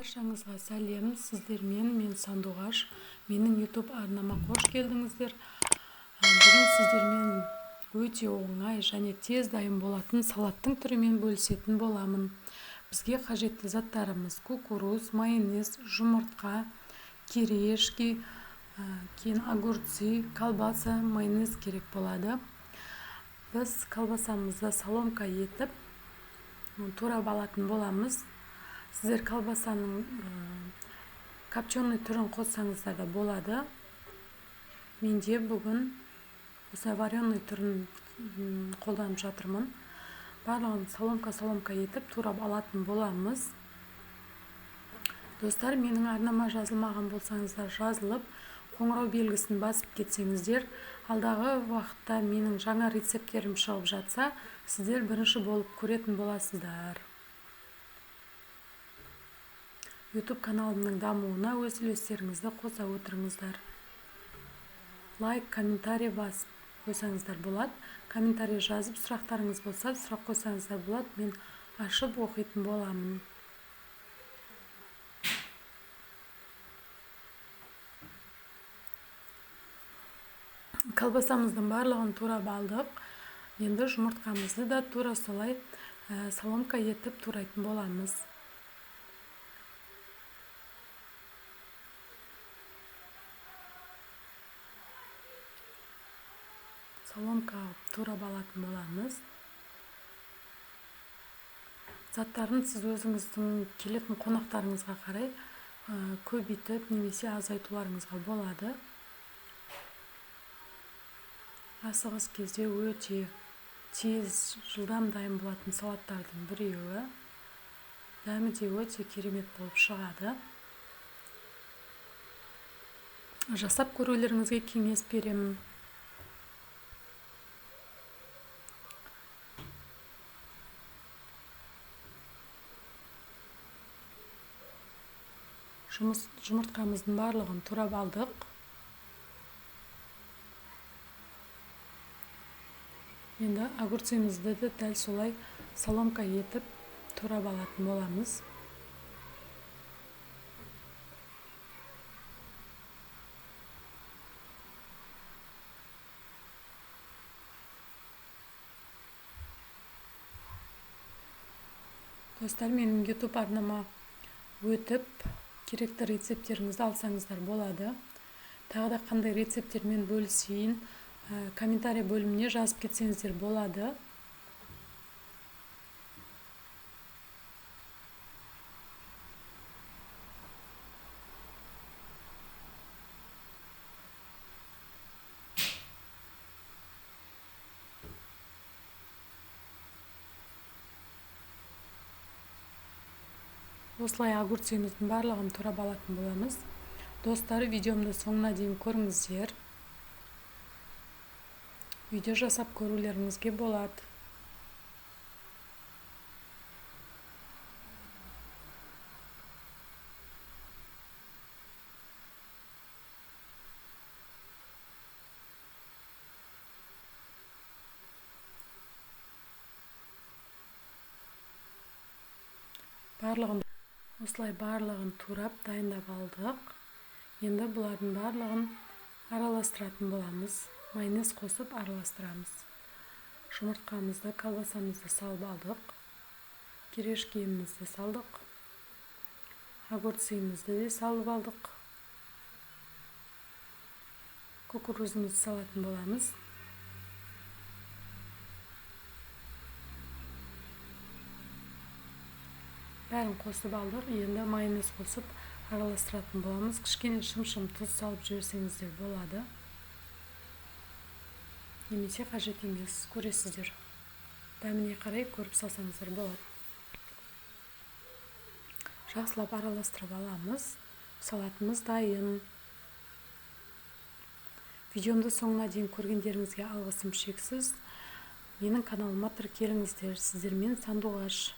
Баршаңызға сәлем, сіздермен мен Сандуғаш. Менің YouTube арнама қош келдіңіздер. Бүгін сіздермен өте оңай және тез дайын болатын салаттың түрімен бөлісетін боламын. Бізге қажетті заттарымыз: кукуруз, майонез, жұмыртқа, кириешки, кейін огурцы, колбаса, майонез керек болады. Біз колбасамызды соломка етіп турап алатын боламыз. Сіздер колбасаның копченый түрін қоссаңыздар да болады. Менде бүгін осылай вареный түрін қолданып жатырмын. Барлығын соломка-соломка етіп турап алатын боламыз. Достар, менің арнама жазылмаған болсаңыздар, жазылып, қоңырау белгісін басып кетсеңіздер, алдағы уақытта менің жаңа рецепттерім шығып жатса, сіздер бірінші болып көретін боласыздар. YouTube каналымның дамуына өз үлестеріңізді қоса отырыңыздар. Лайк, комментарий басып қойсаңыздар болады. Комментарий жазып, сұрақтарыңыз болса, сұрақ қойсаңыздар болады. Мен ашып оқитын боламын. Колбасамыздың барлығын турап алдық. Енді жұмыртқамызды да тура солай соломка етіп турайтын боламыз. Соломка турап алатын боламыз. Заттарын сіз өзіңіздің келетін қонақтарыңызға қарай көбейтіп немесе азайтуларыңызға болады. Асығыс кезде өте тез, жылдам дайын болатын салаттардың біреуі. Дәмі де өте керемет болып шығады. Жасап көрулеріңізге кеңес беремін. Жұмыртқамыздың барлығын турап алдық. Енді огурцымызды да дәл солай соломка етіп турап алатын боламыз. Достар, менің YouTube арнама өтіп, керекті рецепттеріңізді алсаңыздар болады. Тағы да қандай рецепттермен бөлісейін, комментарий бөліміне жазып кетсеңіздер болады. Осылай огурцымыздың барлығын турап алатын боламыз. Достар, видеомды соңына дейін көріңіздер. Видео жасап көрулеріңізге болады. Барлығын осылай барлығын турап дайындап алдық. Енді бұлардың барлығын араластыратын боламыз. Майонез қосып араластырамыз. Жұмыртқамызды, колбасамызды салып алдық. Кириешкиімізді салдық. Огурцымызды де салып алдық. Кукурузымызды салатын боламыз. Бәрін қосып алдық. Енді майонез қосып араластыратын боламыз. Кішкене шым-шым тұз салып жіберсеңіздер болады. Немесе қажет емес, көресіздер. Дәміне қарай көріп салсаңыздар болады. Жақсылап араластырып аламыз. Салатымыз дайын. Видеомды соңына дейін көргендеріңізге алғысым шексіз. Менің каналыма тіркеліңіздер. Сіздермен Сандуғаш.